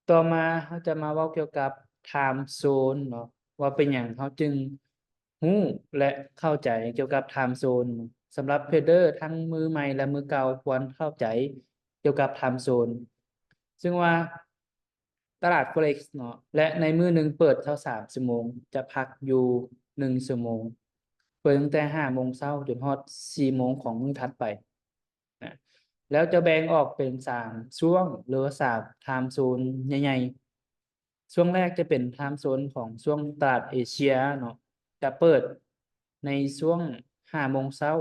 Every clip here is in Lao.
ຕໍ່ມາເຮົາຈະມາເວົ້າກ່ຽວກັບ time zone ເນາະ ວ່າເປັນຫຍັງເຮົາຈຶ່ງຮູ້ ແລະ ເຂົ້າໃຈກ່ຽວກັບ time zone ສຳລັບເທຣດເດີທັງມືໃໝ່ ແລະ ມືເກົ່າຄວນເຂົ້າໃຈກ່ຽວກັບ time zone ຊຶ່ງວ່າຕະຫຼາດ Forex ເນາະ ແລະ ໃນມື້ໜຶ່ງເປີດຊາວສາມຊົ່ວໂມງ ຈະພັກຢູ່ໜຶ່ງຊົ່ວໂມງ ເປີດຕັ້ງແຕ່ຫ້າໂມງເຊົ້າຈົນຮອດສີ່ໂມງຂອງມື້ຖັດໄປ ນະ ແລ້ວຈະແບ່ງອອກເປັນສາມຊ່ວງ ຫຼືວ່າສາມ time zone ໃຫຍ່ໆ. ຊ່ວງແລກຈະເປັນ time zone ຂອງຊ່ວງຕະຫຼາດເອເຊຍເນາະ ຈະເປີດໃນຊ່ວງຫ້າໂມງເຊົ້າ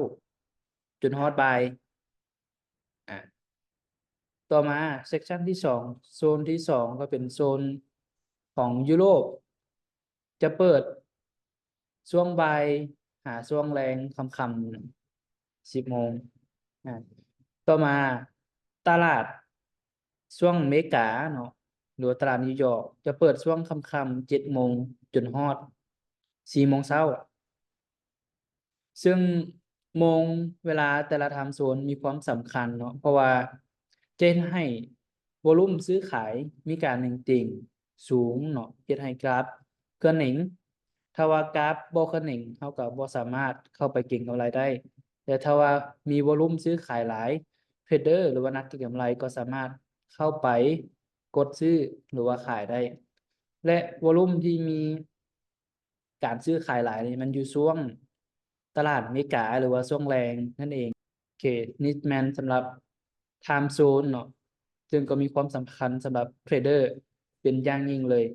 ຈົນຮອດບ່າຍ. ອາ ຕໍ່ມາ section ທີສອງ ໂຊນທີສອງ ກໍເປັນໂຊນຂອງຢູໂຣບ ຈະເປີດຊ່ວງບ່າຍຫາຊ່ວງແລງຄ່ຳໆ ສິບໂມງ. ອາ ຕໍ່ມາ ຕະຫຼາດຊ່ວງເມກາເນາະ ຫຼືວ່າຕະຫຼາດນິວຢອກ ຈະເປີດຊ່ວງຄ່ຳໆ ເຈັດໂມງຈົນຮອດສີ່ໂມງເຊົ້າ. ຊຶ່ງໂມງເວລາແຕ່ລະ time zone ມີຄວາມສຳຄັນເນາະ ເພາະວ່າຈະເຮັດໃຫ້ວອລຸມຊື້ຂາຍມີການເໜັງຕີງສູງເນາະ ເຮັດໃຫ້ກຣາຟເຄື່ອນເໜັງ. ຖ້າວ່າກຣາຟບໍ່ເຄື່ອນເໜັງ ເຮົາກໍບໍ່ສາມາດເຂົ້າໄປເກັງກຳໄລໄດ້ ແຕ່ຖ້າວ່າມີວອລຸມຊື້ຂາຍຫຼາຍ ເທຣດເດີ ຫຼືວ່ານັກເກັງກຳໄລກໍສາມາດເຂົ້າໄປກົດຊື້ ຫຼືວ່າຂາຍໄດ້ ແລະ ວອລຸມທີ່ມີ ການຊື້ຂາຍຫຼາຍນີ້ມັນຢູ່ຊ່ວງຕະຫຼາດເມກາ ຫຼືວ່າຊ່ວງແລງນັ້ນເອງ. ໂອເຄ ນີ້ແມ່ນສຳລັບ time zone ເນາະ ຊຶ່ງກໍມີຄວາມສຳຄັນສຳລັບເທຣດເດີເປັນຢ່າງຍິ່ງເລີຍ.